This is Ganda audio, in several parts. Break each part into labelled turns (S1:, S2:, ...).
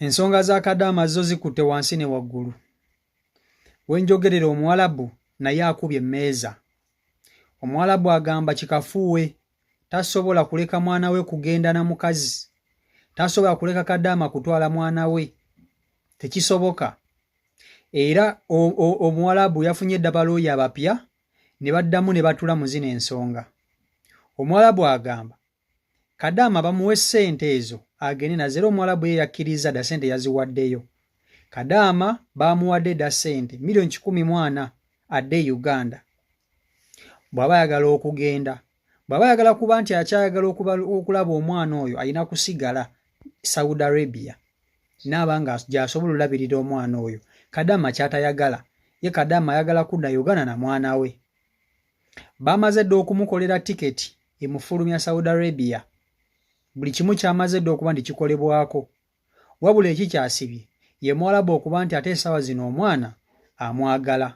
S1: Ensonga za Kadaama zo zikutte wansi ne waggulu. We njogerera Omuwalabu naye akubye emmeeza. Omuwalabu agamba kikafuuwe tasobola kuleka mwana we kugenda na mukazi. Tasobola kuleka Kadaama kutwala mwana we. Tekisoboka. Era Omuwalabu yafunye dda balooya abapya ne baddamu ne batula mu zino ensonga. Omuwalabu agamba Kadaama bamuwe ssente ezo agende nazo era Omuwalabu ye yakkirizza dda ssente yaziwaddeyo. Kadaama baamuwadde dda ssente 140,000,000 adde e Uganda bw'aba ayagala okugenda. Bw'aba ayagala kuba nti akyayagala okulaba omwana oyo alina kusigala Saudi Arabia n'aba nga gy'asobola olabirira omwana oyo. Kadaama ky'atayagala ye Kadaama ayagala kudda Uganda na mwana we. Baamaze dda okumukolera tiketi emufulumya Saudi Arabia. Buli kimu kyamaze dda okuba nti kikolebwako. Wabula ekikyasibye ye Muwalabu okuba nti ate essaawa zino omwana amwagala.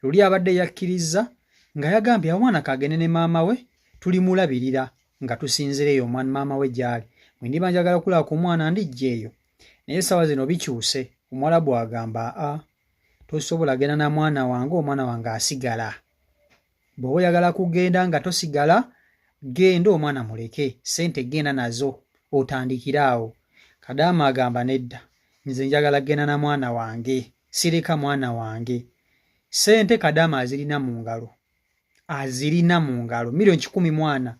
S1: Luli abadde yakkirizza nga yagambye omwana kagende ne maama we tulimulabirira nga tusinzira eyo omwana maama we gy'ali. Bwe ndiba njagala okulaba ku mwana ndijja eyo. Naye essaawa zino bikyuse. Omuwalabu agamba aa tosobola genda na mwana wange, omwana wange asigala. Bw'oba oyagala kugenda nga tosigala, genda omwana muleke, ssente genda nazo otandikire awo. Kadaama agamba nedda, nze njagala genda na mwana wange, sireka mwana wange. Ssente Kadaama azirina mu ngalo, azirina mu ngalo, 140,000,000,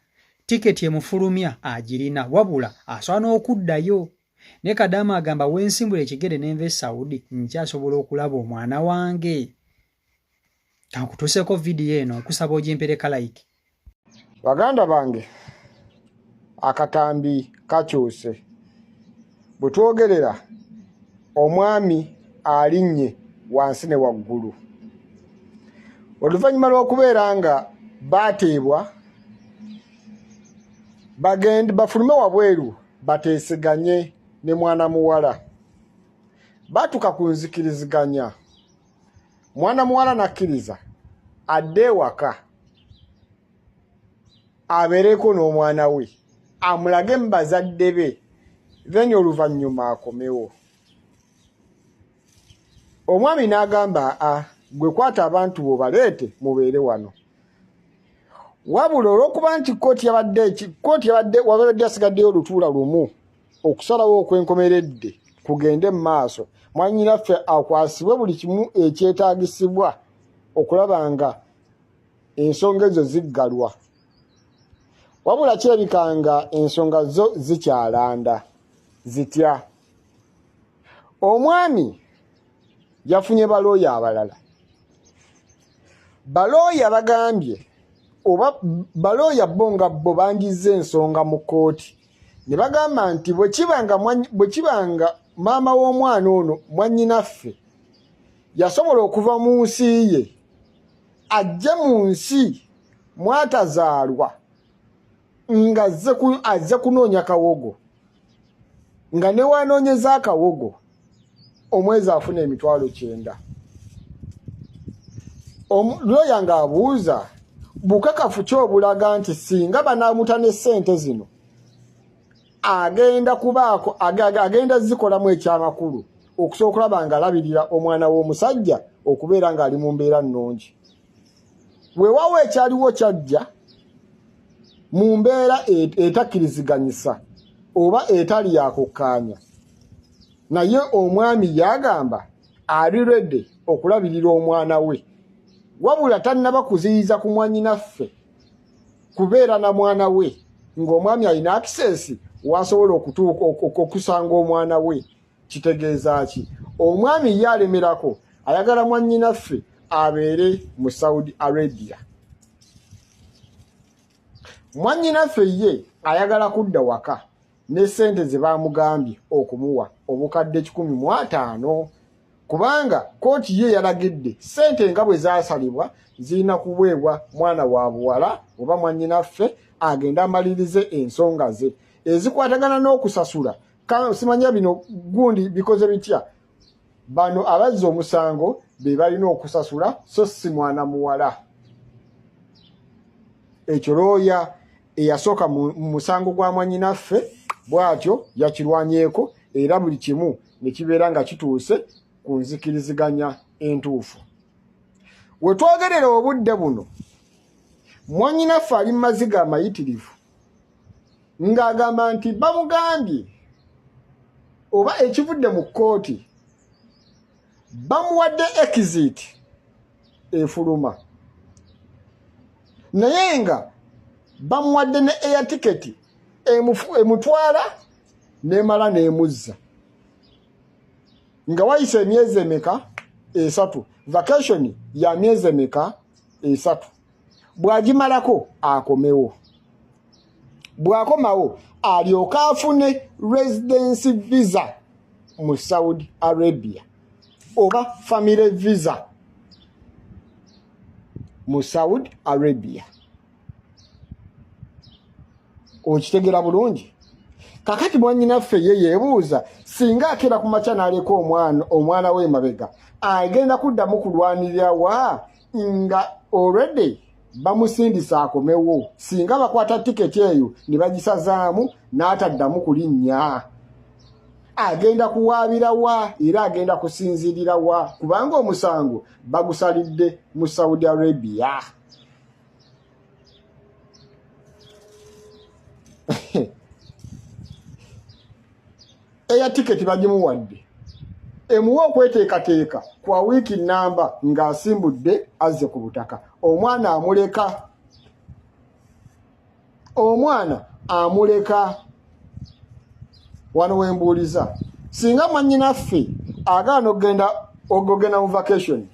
S1: tiketi emufulumya agirina, wabula asobola n'okuddayo. Naye Kadaama agamba wensimbula ekigere nenva e Saudi nkyasobola okulaba omwana wange. Kankutuuseeko vidiyo eno, nkusaba ogimpereka like.
S2: Baganda bange, akatambi kakyuse. Bwe twogerera omwami alinnye wansi ne waggulu. Oluvannyuma lw'okubeera nga baateebwa bagende bafulume wabweru bateeseganye ne mwana muwala. Baatuuka ku nzikiriziganya. Mwana muwala n'akkiriza adde ewaka abeereko n'omwana we amulage mu bazadde be, then oluvannyuma akomewo. Omwami n'agamba a gwe kwata abantu bo baleete mubeere wano. Wabula olw'okuba nti kkooti yabadde kkooti yabadde wabadde asigaddeyo olutuula lumu okusalawo okwenkomeredde kugende mu maaso, mwannyinaffe akwasibwe buli kimu ekyetaagisibwa okulaba nga ensonga ezo ziggalwa. Wabula kirabika nga ensonga zo zikyalanda zitya. Omwami yafunye balooya abalala. Balooya bagambye oba balooya bo nga bo banjizza ensonga mu kkooti ne bagamba nti bwe kiba nga maama w'omwana ono mwannyinaffe yasobola okuva mu nsi ye ajje mu nsi mwatazaalwa nga azze kunoonya kawogo, nga ne wanoonyeza akawogo omwezi afuna 90,000. Looya ng'abuuza bukakafu ki obulaga nti singa banaamuta ne ssente zino agenda kubaako agenda zikolamu ekyamakulu okusobola okulaba ng'alabirira omwana w'omusajja okubeera ng'ali mu mbeera nnungi. Weewaawo ekyaliwo kyajja mu mbeera etakkiriziganyisa oba etali yakukkaanya, naye omwami yagamba ali ready okulabirira omwana we, wabula tannaba kuziyiza ku mwannyinaffe kubeera na mwana we ng'omwami alina access wasobola okutuuka okusanga omwana we. Kitegeeza ki? Omwami ye alemerako, ayagala mwannyinaffe abeere mu Saudi Arabia. Mwannyinaffe ye ayagala kudda waka ne ssente ze baamugambye okumuwa 150,000, kubanga kkooti ye yalagidde ssente nga bwe zaasalibwa zirina kuweebwa mwana wa buwala oba mwannyinaffe agende amalirize ensonga ze ezikwatagana n'okusasula. Simanya bino gundi bikoze bitya, bano abazza omusango be balina okusasula so si mwana muwala. Ekyo looya eyasooka mu musango gwa mwannyinaffe bw'atyo yakirwanyeeko Era buli kimu ne kibeera nga kituuse ku nzikiriziganya entuufu. We twogerera obudde buno, mwannyinaffe ali mu maziga amayitirivu ng'agamba nti bamugambye oba ekivudde mu kkooti bamuwadde exit efuluma, naye nga bamuwadde ne air ticket emutwala nemala nemuzza nga wayise emyezi emeka? 3. Vacation ya myezi emeka? 3. Bw'agimalako akomewo, bw'akomawo alyoke afune residence visa mu Saudi Arabia oba family visa mu Saudi Arabia. Okitegera bulungi? Kakati mwannyinaffe ye yeebuuza, singa akeera ku makya n'aleka omwana we emabega, agenda kuddamu kulwanirira wa nga already bamusindisa akomewo? Singa bakwata tiketi eyo ne bagisazaamu n'ataddamu kulinnya, agenda kuwaabira wa era agenda kusinziirira wa, kubanga omusango bagusalidde mu Saudi Arabia? Eya tiketi bagimuwadde emuwa okweteekateeka kwa wiiki nnamba ng'asimbudde azze ku butaka. Omwana amuleka, omwana amuleka. Wano wembuuliza, singa mwannyinaffe agaana okugenda mu vacation,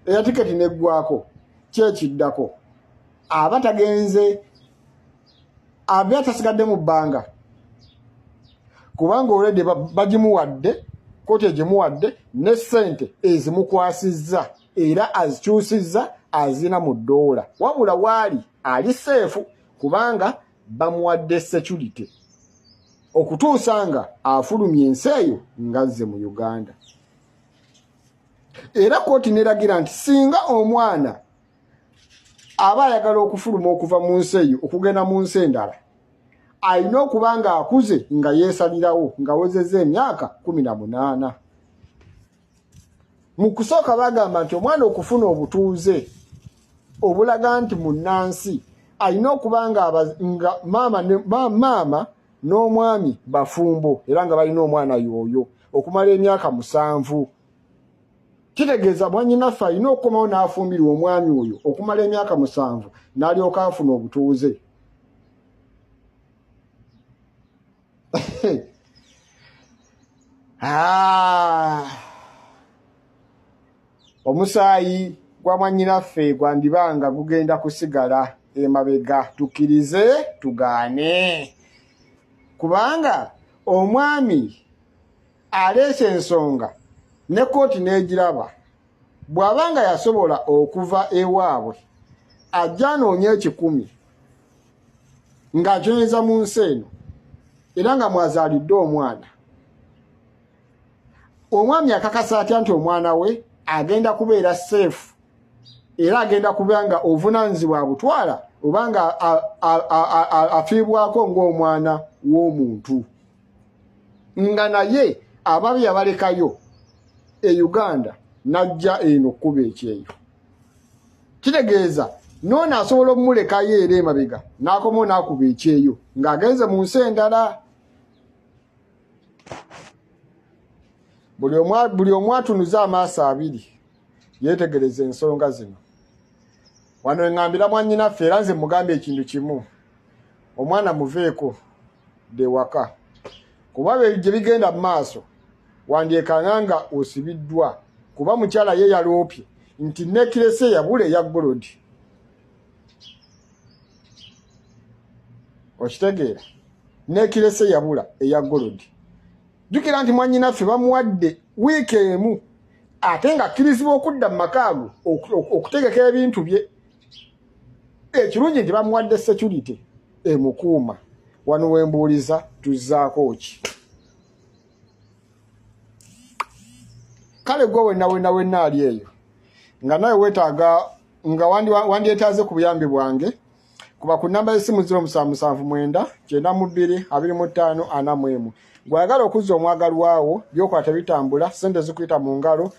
S2: eya tiketi neggwako, kyekiddako aba tagenze, aba tasigadde mu bbanga, kubanga already bagimuwadde, kooti egimuwadde ne ssente ezimukwasizza era azikyusizza azina mu ddoola. Wabula waali ali safe kubanga bamuwadde security okutuusa nga afulumye ensi eyo ng'azze mu Uganda. Era kooti neragira nti singa omwana aba ayagala okufuluma okuva mu nsi eyo okugenda mu nsi endala, alina okuba nga akuze nga yeesalirawo ng'awezezza emyaka 18. Mu kusooka bagamba nti omwana okufuna obutuuze obulaga nti munnansi alina okuba nga maama n'omwami bafumbo era nga balina omwana y'oyo okumala emyaka 7. Kitegeeza mwannyinaffe alina okukomawo n'afumbirwa omwami oyo okumala emyaka 7 n'alyoka afuna obutuuze. Omusaayi gwa mwannyinaffe gwandibanga gugenda kusigala emabega, tukkirize tugaane, kubanga omwami aleese ensonga ne kkooti n'egiraba. Bw'aba nga yasobola okuva ewaabwe ajja anoonya 1,000 ng'akyonyeza mu nsi eno era nga mwazaalidde omwana. Omwami akakasa atya nti omwana we agenda kubeera safe era agenda kuba nga obuvunaanyizibwa abutwala oba nga afiibwako ng'omwana w'omuntu, nga naye ababi yabalekayo e Uganda n'ajja eno okkuba ekyeyo? Kitegeeza noono asobola omulekayo era emabega n'akomawo n'akuba ekyeyo ng'agenze mu nsi endala. Buli omu atunuze amaaso abiri yeetegereza ensonga zino. Wano eŋŋambira mwannyinaffe, era nze mugambye ekintu kimu: omwana muveeko dewaka, kuba gye bigenda mu maaso wandyekanga nga osibiddwa, kuba mukyala ye yaloopye nti necklace yabula eya gold. Okitegeera? Necklace yabula eya gold. Jjukira nti mwannyinaffe bamuwadde wiiki emu ate ng'akkirizibwa okudda mu maka ago okutegeka ebintu bye. Ekirungi nti bamuwadde security emukuuma. Wano wembuuliza, tuzzaako ki? Kale gwe wenna wenna wenna ali eyo nga nawe weetaaga nga wandyetaaze ku buyambi bwange. Kuba ku namba y'essimu 0779 92 25 41. Gw'ayagala okuzza omwagalwawo, by'okola tebitambula, ssente zikuyita mu ngalo,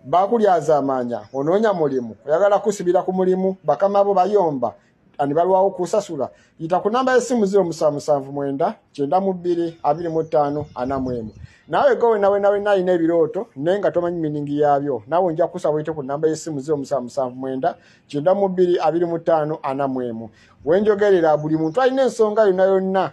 S2: bakulyazaamaanya, onoonya mulimu, oyagala kusibira ku mulimu, bakama bo bayomba, ani balwawo okusasula, yita ku namba y'essimu 0779 92 25 41. Naawe gwe wena wena wena alina ebirooto naye nga tomanyi miningi yaabyo, naawe nja kukusaba oyite ku namba y'essimu 0779 92 25 41. Wenjogerera buli muntu alina ensonga yonna yonna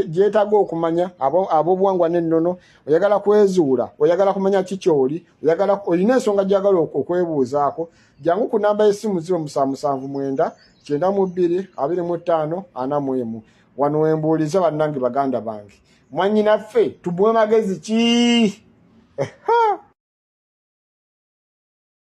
S2: gyetaaga okumanya ab'obuwangwa n'ennono, oyagala kwezuula, oyagala kumanya ki kyoli, oyagala olina ensonga gyagala okwebuuzaako, jangu ku namba y'essimu 0779 92 25 41. Wano wembuuliza bannange baganda bange, mwannyinaffe tumuwe magezi ki?